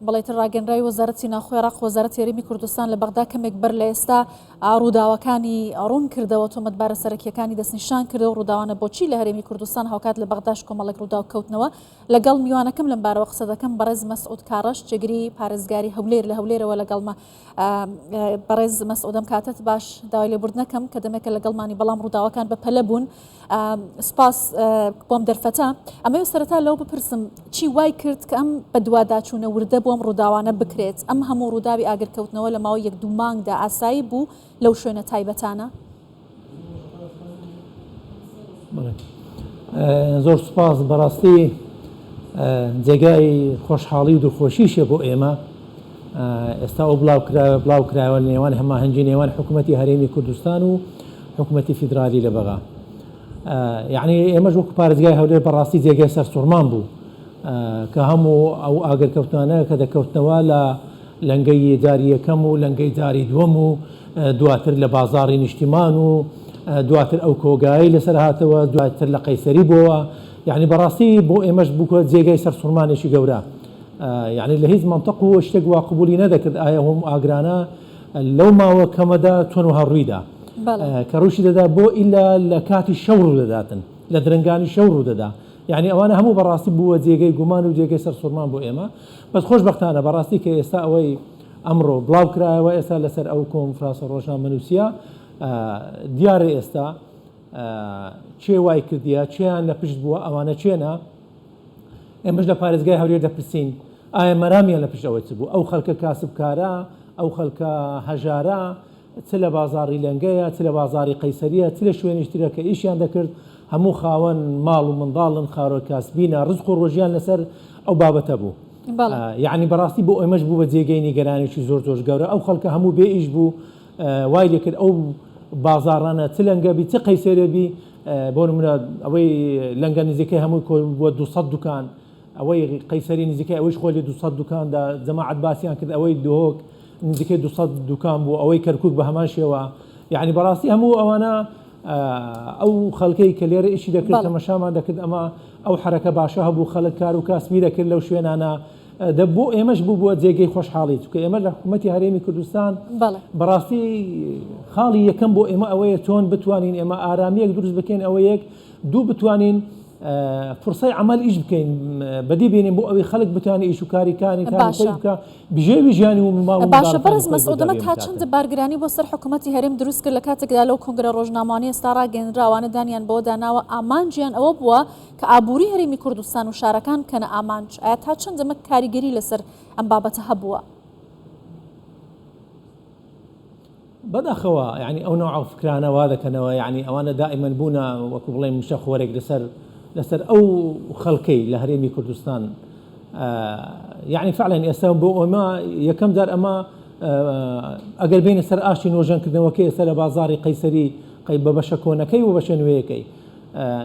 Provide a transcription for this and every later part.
بەڵێ تر ڕاگەنراوی وەزارەتی ناوخۆی عێراق وەزارەتی هەرێمی کوردستان لە بەغدا کەمێک بەر لە ئێستا ڕووداوەکانی ڕوون کردەوە، تۆمەتبارە سەرەکییەکانی دەستنیشان کردەوە، ڕووداوانە بۆچی لە هەرێمی کوردستان هاوکات لە بەغداش کۆمەڵێک ڕووداو کەوتنەوە. لەگەڵ میوانەکەم لەم بارەوە قسە دەکەم، بەڕێز مەسعود کاڕەش، جێگری پارێزگاری هەولێر لە هەولێرەوە لەگەڵمە. بەڕێز مەسعود ئەم کاتەت باش، داوای لێبوردنەکەم کە دەمێکە لەگەڵمانی بەڵام ڕووداوەکان بە پەلە بوون. سوپاس بۆم دەرفەتە. ئەمەوێت سەرەتا لەوە بپرسم چی وای کرد کە ئەم بەدواداچوونە وردە بۆ ئەم ڕووداوانە بکرێت؟ ئەم هەموو ڕووداوی ئاگرکەوتنەوە لە ماوەی یەک دوو مانگدا ئاسایی بوو لەو شوێنە تایبەتانە؟ زۆر سوپاس بەڕاستی جێگای خۆشحاڵی و دڵخۆشیشە بۆ ئێمە ئێستا ئەو بڵاو کرایەوە لە نێوان هەماهەنگی نێوان حکوومەتی هەرێمی کوردستان و حکوومەتی فیدرالی لە بەغا یعنی ئێمەش وەکو پارێزگای هەولێر بەڕاستی جێگای سەرسوڕمان بوو کە هەموو ئەو ئاگرکەوتانە کە دەکەوتنەوە لە لەنگەی جاری یەکەم و لەنگەی جاری دووەم و دواتر لە بازاڕی نیشتیمان و دواتر ئەو کۆگایەی لەسەر هاتەوە دواتر لە قەیسەری بۆوە یعنی بەڕاستی بۆ ئێمەش بووکە جێگای سەرسوڕمانێکی گەورە یعنی لە هیچ مەنتق و شتێک وا قبولی نەدەکرد ئایا هەم ئاگرانە لەو ماوە کەمەدا چۆن وەها ڕوویدا کە ڕووشی دەدا بۆ ئیلا لە کاتی شەو ڕوو دەداتن لە درەنگانی شەو ڕوو دەدا یعنی ئەوانە هەموو بەڕاستی بووە جێگەی گومان و جێگەی سەرسوڕمان بۆ ئێمە بەس خۆشبەختانە بەڕاستی کە ئێستا ئەوەی ئەمڕۆ بڵاو کرایەوە ئێستا لەسەر ئەو کۆنفرانسە ڕۆژنامەنووسیە دیارە ئێستا کێ وای کردیە کێیان لە پشت بووە ئەوانە کێنە ئێمەش لە پارێزگای هەولێر دەپرسین ئایا مەرامیان لە پشت ئەوە چ بوو ئەو خەڵکە کاسبکارە ئەو خەڵکە هەژارە چ لە بازاڕی لەنگەیە چ لە بازاڕی قەیسەریە چ لە شوێنیش ترە کە ئیشیان دەکرد هەموو خاوەن ماڵ و منداڵن خارۆ کاسبینە ڕزق و ڕۆژیان لەسەر ئەو بابەتە بوو یەعنی بەڕاستی بۆ ئێمەش بوو بە جێگەی نیگەرانێکی زۆر زۆر گەورە ئەو خەڵکە هەموو بێ ئیش بوو وای لێکرد ئەو بازاڕانە چ لەنگە بی چ قەیسەرێ بی بۆ نمونە ئەوەی لەنگە نزیکەی هەمووی کۆ بووە 200 دوکان ئەوەی قەیسەری نزیکەی ئەوەیش خۆی لە 200 دوکاندا جەماعەت باسیان کرد ئەوەی دهۆک نزیکەی 200 دوکان بوو ئەوەی کەرکوک بە هەمان شێوە یعنی بەڕاستی هەموو ئەوانە ئەو خەڵکەی کە لێرە ئیشی دەکرد تەمەشامان دەکرد ئەمە ئەو حەرەکە باشە هەبوو خەڵک کار و کاسبی دەکرد لەو شوێنانە دە بۆ ئێمەش بوو بووە جێگەی خۆشحاڵی چونکە ئێمە لە حکوومەتی هەرێمی کوردستان بەڕاستی خاڵی یەکەم بۆ ئێمە ئەوەیە چۆن بتوانین ئێمە ئارامیەک دروست بکەین ئەوە یەک دوو بتوانین فرسەی عەمەل ئیش بکەین بەدی بێنین بۆ ئەوەی خەڵک بتوانێت ئیش و کاری کاری کاری خۆی بکا بژێوی ژیانی و ماڵ و باشە منداڵەکانی بەڕێز خۆی بۆ مەسعود ئەمە دابین تا چەند بکاتن. بارگرانی بۆ سەر حکوومەتی هەرێم دروست کرد لە کاتێکدا لەو کۆنگرە ڕۆژنامەوانیە ئێستا ڕاگەیەنراوانە دانیان بەوەدا ناوە ئامانجیان ئەوە بووە کە ئابووری هەرێمی کوردستان و شارەکان بکەنە ئامانج ئایا تا چەند ئەمە کاریگەری لەسەر ئەم بابەتە هەبووە؟ بەداخەوە یانی ئەو نەوعە فکرانە وا دەکەنەوە یانی ئەوانە دائیمەن بوونە وەکو بڵێن مشەخۆرێک لەسەر لەسەر ئەو خەڵکەی لە هەرێمی کوردستان یعنی فعلا ئێستا بۆ ئەمە یەکەم جار ئەمە ئەگەر بینە سەر ئاشتی نۆژەنکردنەوەکەی ئێستا لە بازاری قەیسەری قەی بە بەشە کۆنەکەی و بەشە نوێیەکەی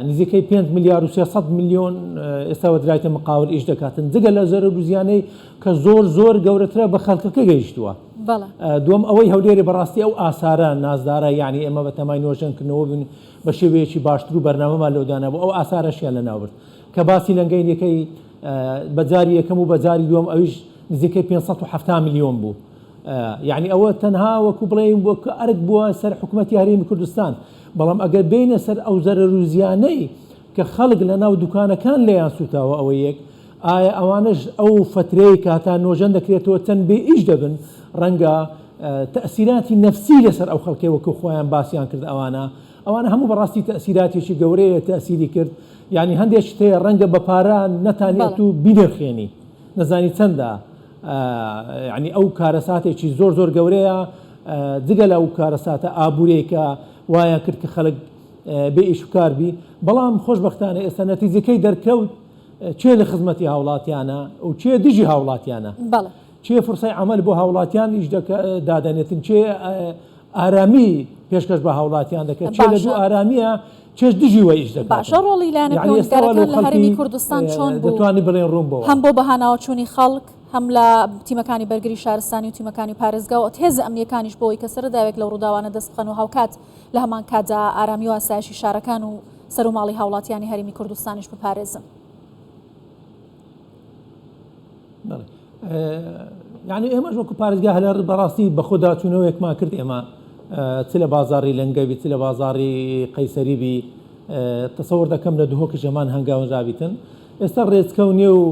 نزیکەی 5 ملیار و 300 میلیۆن ئێستا وەدرایتە مقاول ئیش دەکاتن جگە لە زەرەر و زیانەی کە زۆر زۆر گەورەترە بە خەڵکەکە گەیشتووە. بەڵێ. دووەم ئەوەی هەولێرێ بەڕاستی ئەو ئاسارە نازدارە یانی ئێمە بە تەمای نۆژەن کردنەوە بووین بە شێوەیەکی باشتر و بەرنامەمان لۆ دانابوو ئەو ئاسارەشیان لەناوبرد کە باسی لەنگەینەکەی بە جاری یەکەم و بە جاری دووەم ئەویش نزیکەی 570 میلیۆن بوو یعنی ئەوە تەنها وەکو بڵێین وەک ئەرک بووە سەر حکوومەتی هەرێمی کوردستان بەڵام ئەگەر بینە سەر ئەو زەرەر و زیانەی کە خەڵک لە ناو دوکانەکان لێیان سوتاوە ئەوە یەک ئایا ئەوانەش ئەو فەترەی کە هەتا نۆژەن دەکرێتەوە چەند بێ ئیش دەبن، ڕەنگە تەئسیراتی نەفسی لەسەر ئەو خەڵکەی وەکو خۆیان باسیان کرد ئەوانە ئەوانە هەموو بەڕاستی تەئسیراتێکی گەورەیە تەئسیری کرد یانی هەندێک شت هەیە ڕەنگە بە پارە نەتانی ئەتوو بینرخێنی نەزانی چەندە یانی ئەو کارەساتێکی زۆر زۆر گەورەیە جگە لە ئەو کارەساتە ئابوورەی کە وایان کرد کە خەڵک بێ ئیش و کار بی بەڵام خۆشبەختانە ئێستا نەتیجەکەی دەرکەوت کێ لە خزمەتی هاوڵاتیانە و کێ دژی هاوڵاتیانە؟ بەڵێ. کێ فرسەی عەمەل بۆ هاوڵاتیان ئیش دەکا دادەنێتن؟ کێ ئارامی پێشکەش بە هاوڵاتیان دەکات؟ کێ لە باشە. دوو ئارامیە کێش دژی وە ئیش دەکاتن؟ باشە ڕۆڵی لایەنە یەعنی ئێستا وا پەیوەندیدارەکان لۆ لە هەرێمی خەڵکی کوردستان چۆن بوو؟ دەتوانی بڵێن ڕوون بۆوە. هەم بۆ بەهاناوەچوونی خەڵک، هەم لە تیمەکانی بەرگری شارستانی و تیمەکانی پارێزگا و هێزە ئەمنییەکانیش بۆ ئەوەی کە سەرەداوێک لەو ڕووداوانە دەست بخەن و هاوکات لە هەمان کاتدا ئارامی و ئاسایشی شارەکان و سەر و ماڵی هاوڵاتیانی هەرێمی کوردستانیش بپارێزن. یعنی ئێمەش وەکو پارێزگا هەلەر بەڕاستی بەخۆدا چوونەوەیەکمان کرد ئێمە چ لە بازاڕی لەنگەبی چ لە بازاڕی قەیسەری بی تەسەور دەکەم لە دهۆکیش هەمان هەنگاو نرابیتن ئێستا ڕێچکە و نوێ و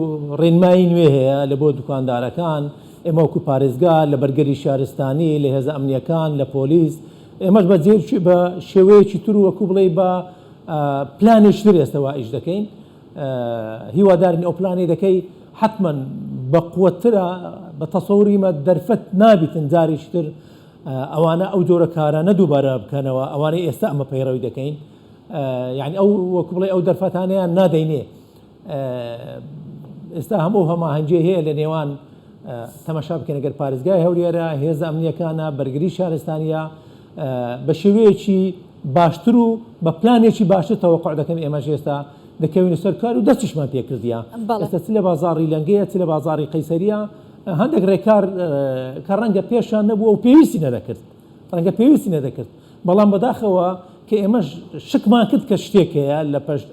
ڕێنمایی نوێ هەیە لە بۆ دوکاندارەکان ئێمە وەکو پارێزگا لە بەرگەری شارستانی لە هێزە ئەمنیەکان لە پۆلیس ئێمەش بە بە شێوەیەکی تر وەکو بڵێ بە پلانێکی تر ئێستا وا ئیش دەکەین هیوادارین ئەو پلانەی دەکەی حەتمەن بە قوتترە بە تەسەوری مە دەرفەت نابیتن جارێکی تر ئەوانە ئەو جۆرە کارانە دووبارە بکەنەوە ئەوانەی ئێستا ئەمە پەیڕەوی دەکەین یعنی ئەو وەکو بڵێ ئەو دەرفەتانەیان نادەینێ ئێستا هەموو هەماهەنگی هەیە لە نێوان تەماشا بکەن گەر پارێزگای هەولێرە هێزە ئەمنیەکانە بەرگری شارستانیە بە شێوەیەکی باشتر و بە پلانێکی باشتر تەوەقع دەکەم ئێمەش ئێستا دەکەوینە سەر کار و دەستیشمان پێکردیە ئێستا چ لە بازاڕی لەنگەیە چ لە بازاڕی قەیسەریە هەندێک ڕێکار کە ڕەنگە پێشان نەبووە و پێویستی نەدەکرد ڕەنگە پێویستی نەدەکرد بەڵام بەداخەوە کە ئێمەش شکمان کرد کە شتێک هەیە لە پشت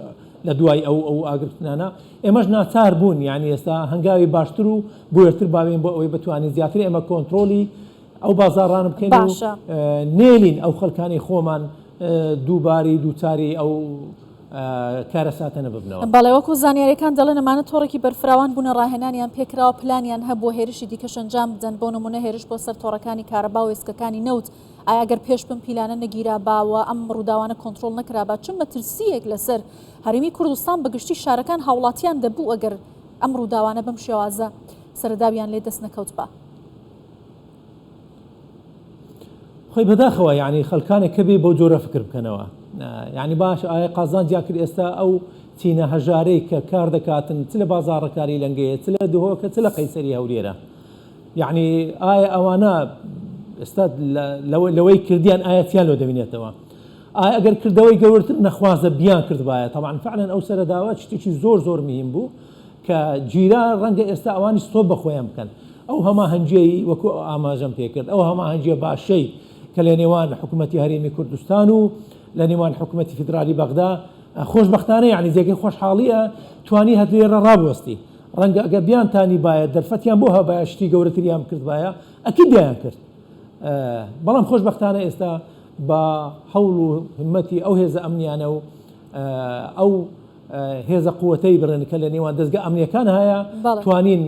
لە دوای ئەو ئەو ئاگرتنانە ئێمەش ناچار بوون یعنی ئێستا هەنگاوی باشتر و بوێرتر باوین بۆ ئەوەی بتوانین زیاتر ئێمە کۆنترۆلی ئەو بازاڕانە بکەین و نێلین ئەو خەلکانی خۆمان دووباری دووچاری ئەو کارەساتە نەببنەوە. بەڵێ وەکو زانیاریەکان دەڵێن ئەمانە تۆڕێکی بەرفراوان بوونە ڕاهێنانیان پێکراوە پلانیان هەبووە هێرشی دیکەش ئەنجام بدەن بۆ نمونە هێرش بۆ سەر تۆڕەکانی کارەبا و وێستگەکانی نەوت ئایا گەر پێش بەم پیلانە نەگیرابا و ئەم ڕووداوانە کۆنترۆڵ نەکرابا چ مەترسییەک لەسەر هەرێمی کوردستان بە گشتی شارەکان هاوڵاتیان دەبوو ئەگەر ئەم ڕووداوانە بەم شێوازە سەرەداویان لێ دەست نەکەوتبا؟ خۆی بەداخەوە یعنی خەلکانێک کە بێ بەو جۆرە فکر بکەنەوە یعنی باش ئایا قازانجیان کرد ئێستا ئەو چینە هەژارەی کە کار دەکاتن چ لە بازاڕەکاری لەنگەیە چ لە دهۆکە چ لە قەیسەری هەولێرە یعنی ئایا ئەوانە ئێستا لەوەی کردیان ئایا چیان لۆ دەبینێتەوە ئایا ئەگەر کردەوەی گەورتر نەخوازە بیان کردبایە تەبعەن فعلا ئەو سەرەداوە شتێکی زۆر زۆر مهم بوو کە گیرا ڕەنگە ئێستا ئەوانیش ستۆپ بە خۆیان بکەن. ئەو هەماهەنگییەی وەکو ئاماژەم پێکرد، ئەو هەماهەنگییە باشەی کە لە نێوان حکومەتی هەرێمی کوردستان و لە نێوان حکومەتی فیدرالی بەغدا، خۆشبەختانە یانی جێگەی خۆشحاڵییە توانی هەر لێرە ڕابوەستی. ڕەنگە ئەگەر بیانتانیبایە دەرفەتیان بۆ هەبایە شتی گەورەتریان بکردبایە، ئەکید دەیانکرد. بەڵام خۆشبەختانە ئێستا بە هەوڵ و هیممەتی ئەو هێزە ئەمنییانە و ئەو هێزە قوتەی بڕێن کە لە نێوان دەزگا ئەمنیەکان هەیە توانین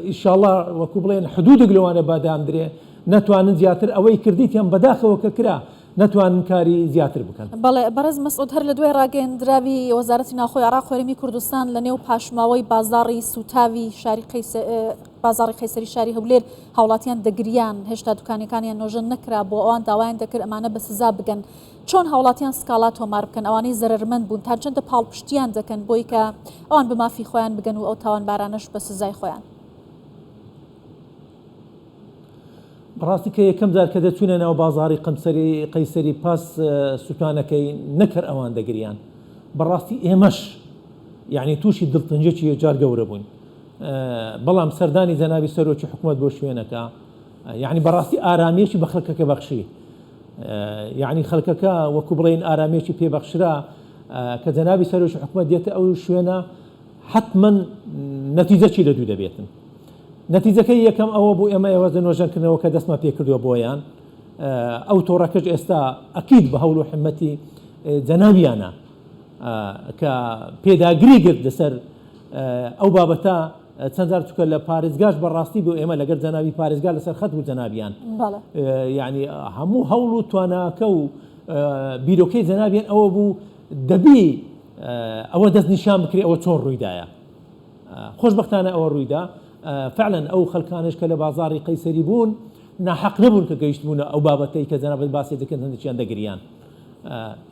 ئیشاڵا وەکو بڵێن حدودێک لەوانە بادامدرێ نەتوانن زیاتر ئەوەی کردیتیان بەداخەوە کە کرا نەتوانن کاری زیاتر بکەن. بەڵێ بەڕێز مەسعود هەر لە دوای ڕاگەیەندراوی وەزارەتی ناوخۆی عێراق و هەرێمی کوردستان لە نێو پاشماوەی بازاڕی سووتاوی شاری بازاڕی قەیسەری شاری هەولێر هاوڵاتیان دەگریان هێشتا دوکانەکانیان نۆژەن نەکرابوو ئەوان داوایان دەکرد ئەمانە بە سزا بگەن چۆن هاوڵاتیان سکاڵا تۆمار بکەن، ئەوانەی زەرەرمەند بوون تا چەندە پاڵپشتیان دەکەن بۆی کە ئەوان بە مافی خۆیان بگەن و ئەو تاوانبارانەش بە سزای خۆیان؟ بەڕاستی کە یەکەم جار کە دەچوینە ناو بازاڕی قەمسەری قەیسەری پاس سوتانەکەی نەک هەر ئەوان دەگریان بەڕاستی ئێمەش یعنی تووشی دڵتەنگێکی یەکجار گەورە بووین بەڵام سەردانی جەنابی سەرۆکی حکومەت بۆ شوێنەکە یعنی بەڕاستی ئارامیەکی بە خەڵکەکە بەخشی یەعنی خەلکەکە وەکو بڵێین ئارامیەکی پێ بەخشرا کە جەنابی سەرۆکی حکومەت دێتە ئەو شوێنە حتمما نەتیجەکی لە دوو دەبێتن نەتیجەکەی یەکەم ئەوە بوو ئێمە ئێوە نۆژەنکردنەوە کە دەستمان پێکردووە بۆیان ئەو تۆڕەکەش ئێستا ئەکید بە هەوڵ و حمەتی جەنابیانە کە پێداگری گرت لەسەر ئەو بابەتە چەند جار چونکە لە پارێزگاش بە ڕاستی بۆ ئێمە لەگەر جەنابی پارێزگا لەسەر خەت بوو جەنابیان یعنی هەموو هەوڵ و تواناکە و بیرۆکەی جەنابیان ئەوە بوو دەبی ئەوە دەست نیشان بکرێ ئەوە چۆن ڕوویدایە خۆشببختانە ئەوە ڕوویدا فعلا ئەو خەلکانش کە لە بازاری قەیسەری بوون ناحەق نەبوون کە گەیشت بوونە ئەو بابەتەی کە جەنابەت باسی دەکەن هەندێکیان دەگریان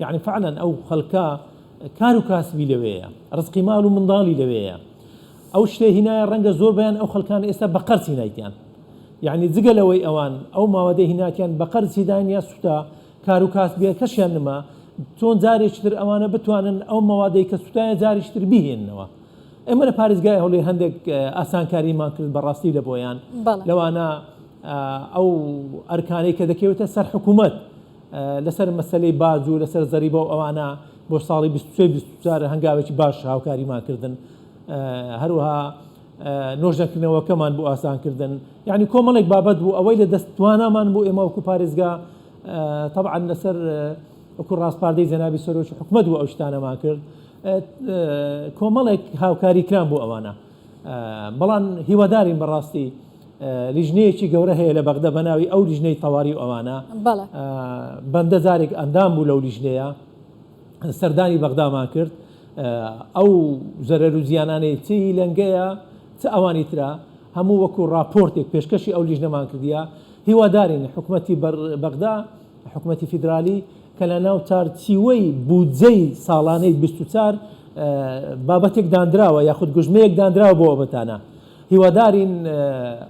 یعنی فعلا ئەو خەلکە کار و کاسبی لەوێیە ڕزقی ماڵ و منداڵی لەوێیە ئەو شتەی هینایە ڕەنگە زۆر بەیان ئەو خەلکانە ئێستا بە قەرز هینایتیان یعنی جگە لەوەی ئەوان ئەو ماوەدەی هیناتیان بە قەرز هیدان یا سوتا کار و کاسبیەکەشیان نما چۆن جارێکی تر ئەوانە بتوانن ئەو مەوادەی کە سوتایە جارێکی تر بیهێننەوە ئێمە لە پارێزگای هەولێر هەندێک ئاسانکاریمان کرد بەڕاستی لە بۆیان لەوانە ئەو ئەرکانەی کە دەکەوێتە سەر حکوومەت لەسەر مەسەلەی باج و لەسەر زەریبە و ئەوانە بۆ ساڵی 23 24 هەنگاوێکی باش هاوکاریمان کردن هەروەها. نۆژەنکردنەوەکەمان بۆ ئاسانکردن یعنی کۆمەڵێک بابەت بوو ئەوەی لە دەست توانامان بوو ئێمە وەکو پارێزگا تەبعەن لەسەر وەکو ڕاسپاردەی جەنابی سەرۆکی حکومەت بوو ئەو شتانەمان کرد کۆمەڵێک هاوکاری کران بۆ ئەوانە بەڵام هیوادارین بەڕاستی لیژنەیەکی گەورە هەیە لە بەغدا بە ناوی ئەو لیژنەی تەواری و ئەوانە بەندە جارێک ئەندام بوو لەو لیژنەیە سەردانی بەغدامان کرد ئەو زەرەر و زیانانەی چ لەنگەیە چ ئەوانی ترە هەموو وەکو راپۆرتێک پێشکەشی ئەو لیژنەمان کردیە هیوادارین حکومەتی بەغدا حکومەتی فیدرالی کە لە ناو چارچیوەی بودجەی ساڵانەی 24 بابەتێک دانراوە یاخود گوژمەیەک دانراوە بۆ ئەوبەتانە هیوادارین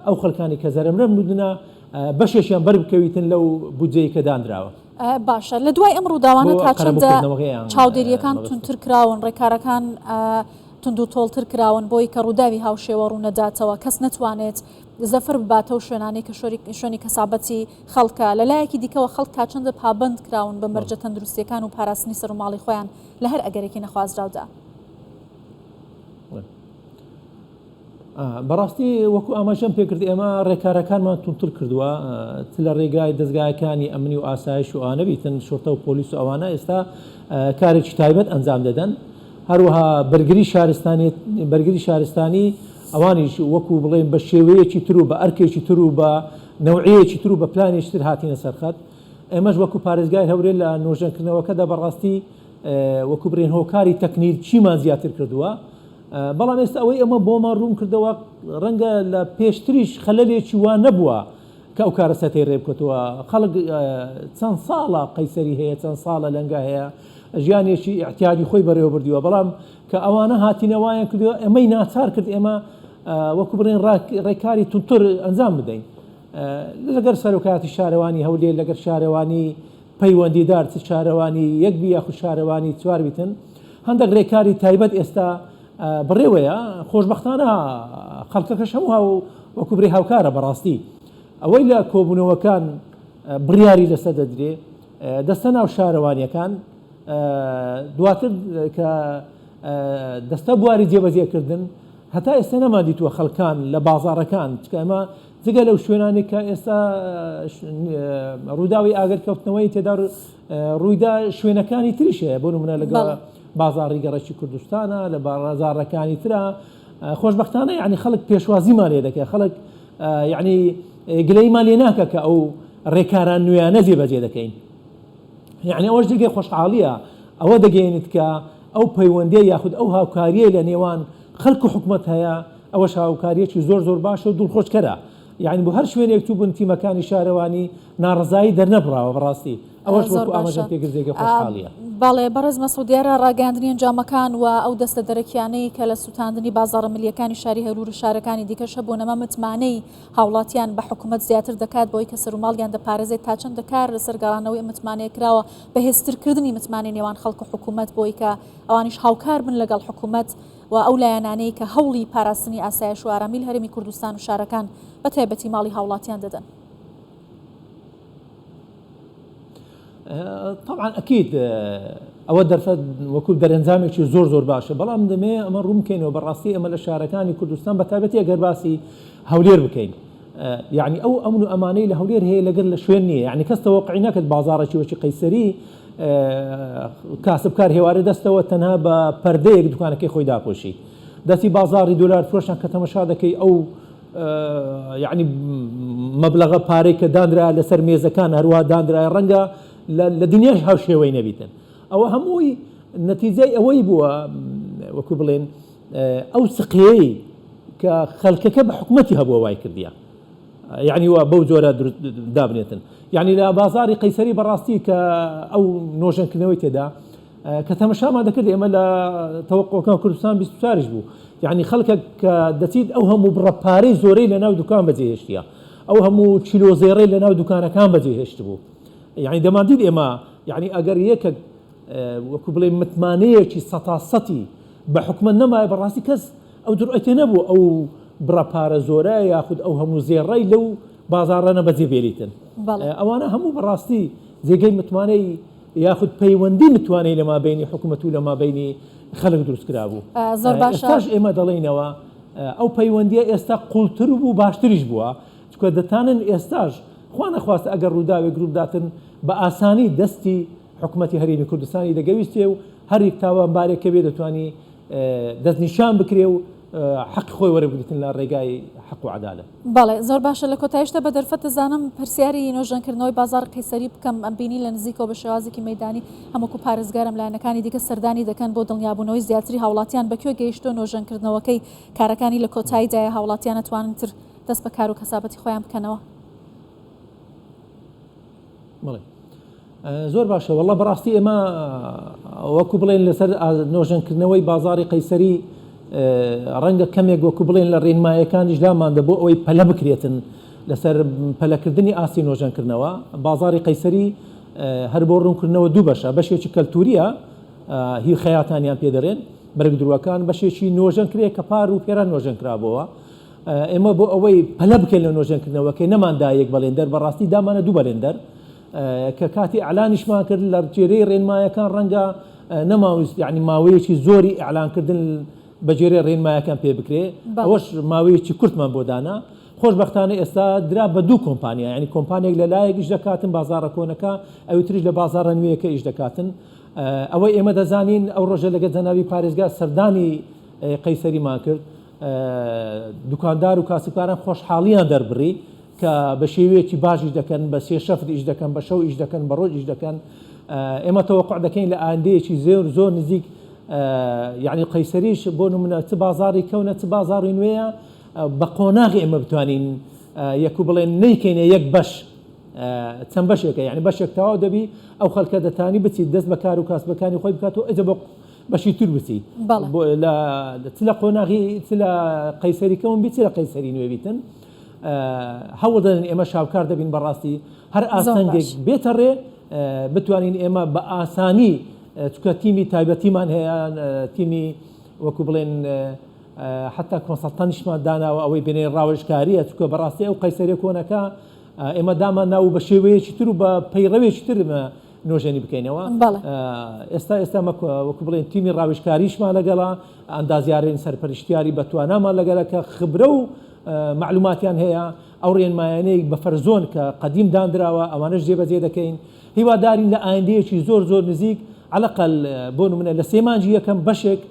ئەو خەلکانی کە زەرەمرەن بودنە بەشێکیان بەربکەویتن لەو بودجەی کە دانراوە. باشە لە دوای ئەم ڕووداوانە بۆ تا چەندە قەرەبووکردنەوەکەیان چاودێرییەکان مەبەستم. توندتر کراون، ڕێکارەکان توندوتۆڵتر کراون بۆی کە ڕووداوی هاوشێوە ڕوونەداتەوە، کەس نەتوانێت زەفەر بباتەو شوێنانەی کە شوێنی کەسابەتی خەڵکە، لە لایەکی دیکەوە خەڵک تا چەندە پابەند کراون بە مەرجە تەندروستییەکان و پاراستنی سەروماڵی خۆیان لە هەر ئەگەرێکی نەخوازراودا؟ بەڕاستی وەکو ئاماژەم پێکرد ئێمە ڕێکارەکانمان توندتر کردووە چ لە ڕێگای دەزگایەکانی ئەمنی و ئاسایش و ئەوانە بیتن شورتە و پۆلیس و ئەوانە ئێستا کارێکی تایبەت ئەنجام دەدەن هەروەها بەرگری شارستانی بەرگری شارستانی ئەوانیش وەکو بڵێن بە شێوەیەکی تر و بە ئەرکێکی تر و بە نەوعەیەکی تر و بە پلانێکی تر هاتینە سەرخەت ئێمەش وەکو پارێزگای هەولێر لە نۆژەنکردنەوەکەدا بەڕاستی وەکو بڵێن هۆکاری تەکنیکیمان زیاتر کردووە بەڵام ئێستا ئەوەی ئەمە بۆمان ڕوون کردەوە ڕەنگە لە پێشتریش خەلەلێکی وا نەبووە کە ئەو کارەساتەی ڕێ بکەوتەوە خەڵک چەند ساڵە قەیسەری هەیە چەند ساڵە لەنگە هەیە ژیانێکی ئیعتیادی خۆی بەڕێوە بردیوە بەڵام کە ئەوانە هاتینە وایان کردووە ئێمەی ناچار کرد ئێمە وەکو بڵێن ڕێکاری توندتر ئەنجام بدەین لەگەر سەرۆکایەتی شارەوانی هەولێر لەگەر شارەوانی پەیوەندیدار چ شارەوانی یەک بی یاخود شارەوانی چوار بیتن هەندێک رێکاری تایبەت ئێستا بڕێوەیە خۆشبەختانە خەڵکەکەش هەموو هاو وەکو برێ هاوکارە بەڕاستی ئەوەی لە کۆبوونەوەکان بڕیاری لەسەر دەدرێ دەستە ناو شارەوانیەکان دواتر کە دەستە بواری جێبەجێکردن هەتا ئێستا نەماندیتووە خەڵکان لە بازاڕەکان چکە ئەمە جگە لەو شوێنانەی کە ئێستا ڕووداوی ئاگرکەوتنەوەی تێدا ڕوویدا شوێنەکانی تریش هەیە بۆ نمونە لەگەڵ بازاڕی گەڕەکی کوردستانە لە بازاڕەکانی ترە خۆشببختانە یعنی خەڵک پێشوازیمان لێ دەکات خەڵک یعنی گلەیمان لێ ناکە کە ئەو ڕێکاران نوێیانە جێبەجێ دەکەین یعنی ئەوەش جێگەی خۆشحاڵیە ئەوە دەگەێنیت کە ئەو پەیوەندیە یاخود ئەو هاوکاریە لە نێوان خەڵک و حکومەت هەیە ئەوەش هاوکاریەکی زۆر زۆر باشە و دڵخۆشکەرە یانی بۆ هەر شوێنێک چووبن تیمەکانی شارەوانی ناڕەزایی دەرنەبڕاوە بەڕاستی ئەوەش زۆر وەکو باشە ئاماژەم پێکرد جێگەی خۆشحاڵیە. بەڵێ بەڕێز مەسعود دیارە ڕاگەیاندنی ئەنجامەکان و ئەو دەستە دەرەکیانەی کە لە سوتاندنی بازاڕە ملیەکانی شاری هەولور و شارەکانی دیکەش هەبوون ئەمە متمانەی هاوڵاتیان بە حکومەت زیاتر دەکات بەوەی کە سەروماڵیان دەپارێزێت تا چەندە کار لەسەر گەڕانەوەی ئەم متمانەیە کراوە بەهێزترکردنی متمانەی نێوان خەڵک و حکومەت بۆی کە ئەوانیش هاوکار بن لەگەڵ حکومەت و ئەو لایەنانەی کە هەوڵی پاراستنی ئاسایش و ئارامی لە هەرێمی کوردستان و شارەکان بە تایبەتی ماڵی هاوڵاتیان دەدەن. تەبعەن ئەکید ئەوە دەرفەت وەکو دەرەنجامێکی زۆر زۆر باشە بەڵام دەمێ ئەمە ڕوون بکەینەوە بەڕاستی ئەمە لە شارەکانی کوردستان بە تایبەتی ئەگەر باسی هەولێر بکەین یعنی ئەو ئەمن و ئەمانەی لە هەولێر هەیە لەگەر لە شوێن نییە یعنی کەس تەوەقعی نەکرد بازاڕێکی وەکی قەیسەری کاسبکار هێوارە دەستەوە تەنها بە پەردەیەک دوکانەکەی خۆی داپۆشی دەستی بازاڕی دۆلار فرۆشان کە تەمەشا دەکەی ئەو یعنی مەبلەغە پارەی کە دانرا لەسەر مێزەکان هەروە دانرای ڕەنگە لە دنیاش هاوشێوەی نەبیتن ئەوە هەمووی نەتیجەی ئەوەی بووە وەکو بڵێن ئەو سقەیەی کە خەلکەکە بە حکومەتی هەبووە وای کردیە یعنی وا بەو جۆرە دابنێتن یعنی لە بازاری قەیسەری بەڕاستی کە ئەو نۆژەنکردنەوەی تێدا کە تەمەشامان دەکرد ئێمە لە تەوەقۆکان کوردستان 24 بوو یعنی خەڵکە کە دەچیت ئەو هەموو بڕە پارەی زۆرەی لە ناو دوکان بەجێهێشتیە ئەو هەموو کیلۆ زێڕەی لە ناو دوکانەکان بەجێهێشت بوو یعنی دەماندیت ئێمە یعنی ئەگەر یەکێک وەکو بڵێ متمانەیەکی سەتا سەتی بە حکومەت نەمایە بەڕاستی کەس ئەو جورئەتێ نەبوو ئەو بڕە پارە زۆرە یاخود ئەو هەموو زێڕەی لەو بازاڕانە بەجێ بێلیتن ئەوانە هەموو بەڕاستی جێگەی متمانەی یاخود پەیوەندی متوانەی لە مابینی حکومەت و لە مابینی خەڵک دروست کرابوو زۆر باشە ئێستاش ئێمە دەڵێینەوە. ئەو پەیوەندیە ئێستا قوڵتر بوو باشتریش بووە چونکە دەتانن ئێستاش خوا نەخواستە ئەگەر ڕووداوێک ڕووبداتن بە ئاسانی دەستی حکومەتی هەرێمی کوردستانی دەگەویستێ و هەر یەک تاوانبارێک کە بێ دەتوانی دەستنیشان بکرێ و حەقی خۆی وەربگریتن لە ڕێگای حەق و عەدالەت. بەڵێ زۆر باشە لە کۆتایشدا بە دەرفەت دەزانم پرسیاری نۆژەنکردنەوەی بازاڕی قەیسەری بکەم ئەمبینی لە نزیکەوە بە شێوازێکی مەیدانی هەم وەکو پارێزگار هەم لایەنەکانی دیکە سەردانی دەکەن بۆ دڵنیابوونەوەی زیاتری هاوڵاتیان بە کوێ گەیشتووە نۆژەنکردنەوەکەی کارەکانی لە کۆتاییدایە هاوڵاتیان ئەتوانن تر دەست بە کار و کەسابەتی خۆیان بکەنەوە. بەڵێ زۆر باشە وەڵا بەڕاستی ئێمە وەکو بڵێن لەسەر نۆژەنکردنەوەی بازاری قەیسەری ڕەنگە کەمێک وەکو بڵێن لە ڕێنمایەکانیش لاماندە بۆ ئەوەی پەلە بکرێتن لەسەر پەلەکردنی ئاستی نۆژەنکردنەوە بازاری قەیسەری هەر بۆ ڕوونکردنەوە دوو بەشە بەشێکی کەلتوریە هی خەیاتانیان پێ دەڵێن بەرگ دروەکان بەشێکی نۆژەن کرێ کە پار و پێران نۆژەن کرابەوە ئێمە بۆ ئەوەی پەلە بکەین لە نۆژەنکردنەوەکەی نەماندا یەک بەڵێندەر، بەڕاستی دامانە دوو بەڵێندەر کە کاتی ئیعلانیشمان کرد لە جێرەی ڕێنمایەکان ڕەنگە نەماویست یعنی ماوەیەکی زۆری ئیعلانکردن بە جێرەی ڕێنمایەکان پێ بکرێ ئەوەش ماوەیەکی کورتمان بۆ دانا خۆشبەختانە ئێستا درا بە دوو کۆمپانیا یعنی کۆمپانیەک لە لایەک ئیش دەکاتن بازاڕە کۆنەکە ئەوی تریش لە بازاڕە نوێیەکە ئیش دەکاتن ئەوەی ئێمە دەزانین ئەو ڕۆژە لەگە جەنابی پارێزگا سەردانی قەیسەریمان کرد دوکاندار و کاسبکاران خۆشحاڵیان دەربڕی کە بە شێوەیەکی باش ئیش دەکەن، بە سێ شەفت ئیش دەکەن، بە شەو ئیش دەکەن، بە ڕۆژ ئیش دەکەن. ئێمە تەوەقع دەکەین لە ئایندەیەکی زۆر زۆر نزیک یعنی قەیسەریش بۆ نمونە چ بازاڕی کەونە چ بازاڕی نوێیە بە قۆناغ ئێمە بتوانین یەکو بڵێن نەیکەینە یەک بەش چەند بەشێکە یعنی بەشێک تەواو دەبی ئەو خەڵکە دەتانی بچیت دەست بە کار و کاسبەکانی خۆی بکات و ئەجە بۆ بەشی تر بچی لە چ لە قۆناغی چ لە قەیسەری کەون بی چ لە قەیسەری نوێ بیتن هەوڵ دەدەن ئێمە شاوکار دەبین بەڕاستی هەر ئاستەنگێک بێتە ڕێ بتوانین ئێمە بە ئاسانی چکە تیمی تایبەتیمان هەیە تیمی وەکو بڵێن حتا consultant یشمان داناوە ئەوەی بێنێ ڕاوێژکاریە چکە بەڕاستی ئەو قەیسەری کۆنەکە ئێمە دامان ناو بە شێوەیەکی تر و بە پەیڕەوێکی تر نۆژەنی بکەینەوە ئێستا ئێستا وەکو بڵێن تیمی ڕاویشکاریشمان لەگەڵا ئەندازیارین سەرپەرشتیاری بەتوانامان لەگەڵە کە خبرە و معلوماتیان هەیە ئەو ڕێنمایانەی بە buffer zone کە قەدیم دانراوە ئەوانەش جێبەجێ دەکەین هیوادارین لە ئایندەیەکی زۆر زۆر نزیک عەلەقەل بۆ نمونە لە سێ مانگی یەکەم بەشێک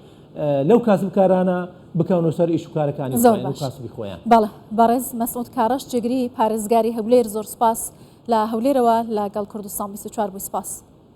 لەو کاسبکارانە بکەونە سەر ئیش و کارەکانی خۆیان و کاسبی خۆیان. بەڵێ بەڕێز مەسعود کاڕەش جێگری پارێزگاری هەولێر زۆر سوپاس لە هەولێرەوە لە گەڵ کوردستان 24 بووی سپاس.